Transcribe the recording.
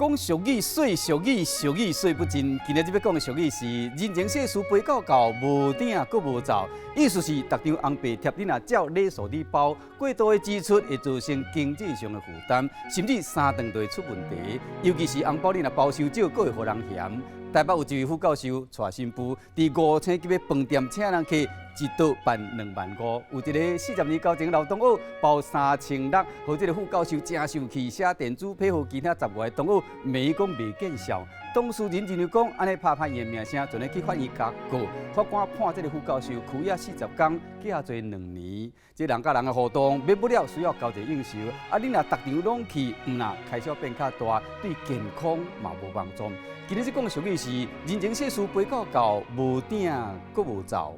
講俗語，說俗語，俗語說不盡。今日這欲講的俗語是人情世事飛到到，無鼎閣無灶。意思是，逐張紅白帖你若照禮數咧包，過多的支出會造成經濟上的負擔，甚至三頓都會出問題。尤其是紅包你若包傷少，閣會予人嫌。台北有一位副教授娶新婦，佇五星級的飯店請人客一桌辦2萬5。有一个40年交情老同學包3600，予這个副教授誠生氣，寫電子批予其他10外个同學，罵伊講袂見笑。當事人認為講，按呢拍歹伊的名聲，就欲去法院共告。法官判這个副教授拘押40工，監坐2年。這人佮人的互動，免不了需要交際應酬。啊，你若逐場攏去，毋但開銷變較大，對健康嘛無幫助。今日這講的俗語是：人情世事飛到到，無鼎閣無灶。